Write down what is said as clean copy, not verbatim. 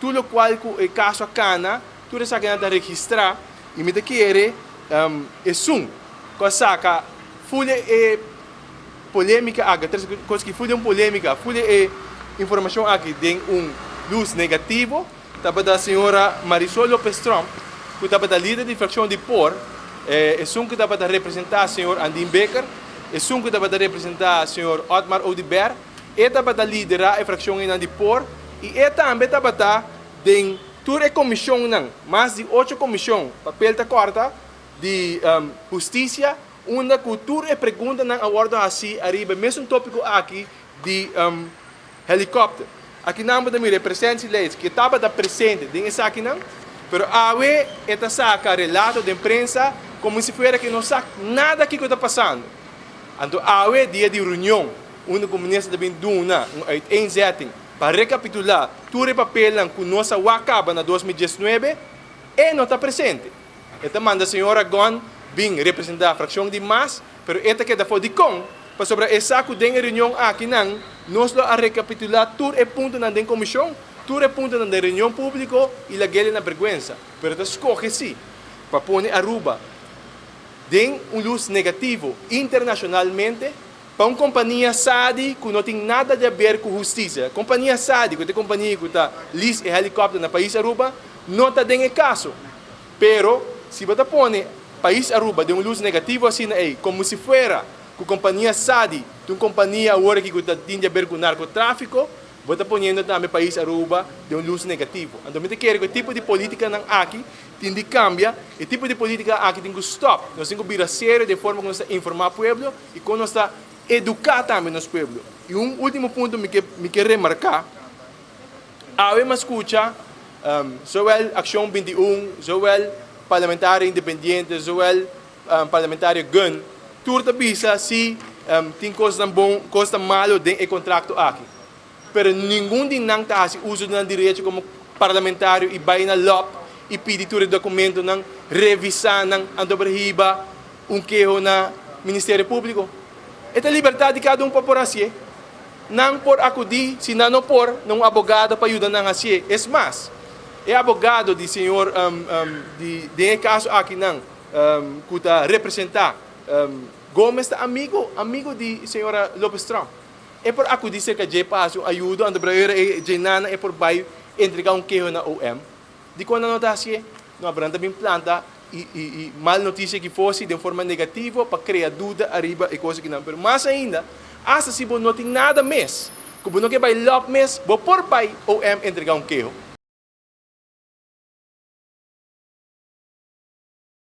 Tur locual cu e caso a cana, tur esakinan ta registra y mi ta kere esun cu a saca full e polemica aki, a trece cos aki full den un polemica, full e informacion aki den un luz negativo, tabata señora Marisol Lopez Tromp cu tabata lider di fraccion di por, esun cu tabata representa señor Andin Bikker, esun cu tabata representa señor Otmar Oduber. E tabata liderá e frakshon einan di por i e tambe tabata den tur e komishonnan, mas di ocho komishon, papel ta kòrta, di hustisia, unda ku tur e preguntanan a wòrdu hasí ariba e mesun tópiko aki di helikòpter. Akinan bo ta mira e presentielijst ku e tabata presente den esakinan, pero awe e ta saka relato den prensa komo si fuera ku e no sa nada kiko ta pasando. Anto awe dia di reunion unda ku minister ta bin duna un uiteenzetting pa rekapitulá tur e papelnan ku nos a wak kaba na 2019, e no ta presente. E ta manda señora Gon bin representá frakshon di mas, pero e ta keda for. Dikon? Pasobra e sa ku den e reunion akinan nos lo a rekapitulá tur e puntonan den komishon, tur e puntonan den reunion públiko i lag'el na bergwensa. Pero e ta skohe sí pa pone Aruba den un lus negativo internashonalmente pa un kompania sadi ku no tin nada di aber ku hustisia. Kompania sadi, ku ta e kompania ku ta lease e helikòpter na pais Aruba, no ta den e kaso. Pero si bo ta pone pais Aruba den un lus negativo asina ei, komo si fuera ku kompania sadi ta un kompania awor aki ku ta tin di aber ku narkotrafiko, bo ta poniendo tambe pais Aruba den un lus negativo. Anto mi ta kere ku e tipo di politikanan aki tin di kambia, e tipo di politika aki tin ku stòp. Nos tin ku bira serio den forma ku nos ta informá pueblo i kon nos ta eduká tambe nos pueblo. I un último punto mi ke mi ke remarká, awe mi a skucha zowel Akshon 21, zowel parlamentario independiente, zowel parlamentario Gunn, tur ta bisa si tin kosnan bon, kosnan malo den e kontrakto aki. Pero ningun di nan ta hasi uso di nan derecho komo parlamentario i bai na lòp i pidi tur e dokumentonan, revisá nan, anto por hiba un keho na Ministerio Públiko. E ta libertat di kada un pa por hasié. Nan por akudí, si nan no por, na un abogado pa yuda nan hasié. Es mas, e abogado di señor di den e kaso aki nan ku ta representá Gomez ta amigo amigo di señora Lopez Trump. E por akudí serka dje pa hasi un ayudo, anto braera e dje nana e por bai entregá un keho na OM. Dikon nan no ta hasié? No, pero nan ta bin planta i i i mal notisia ki fosi den forma negativo pa krea duda ariba e kos akinan. Pero mas ainda, asta si bo no tin nada mes, ku bo no ke bai lòp mes, bo por bai OM entregá un keho.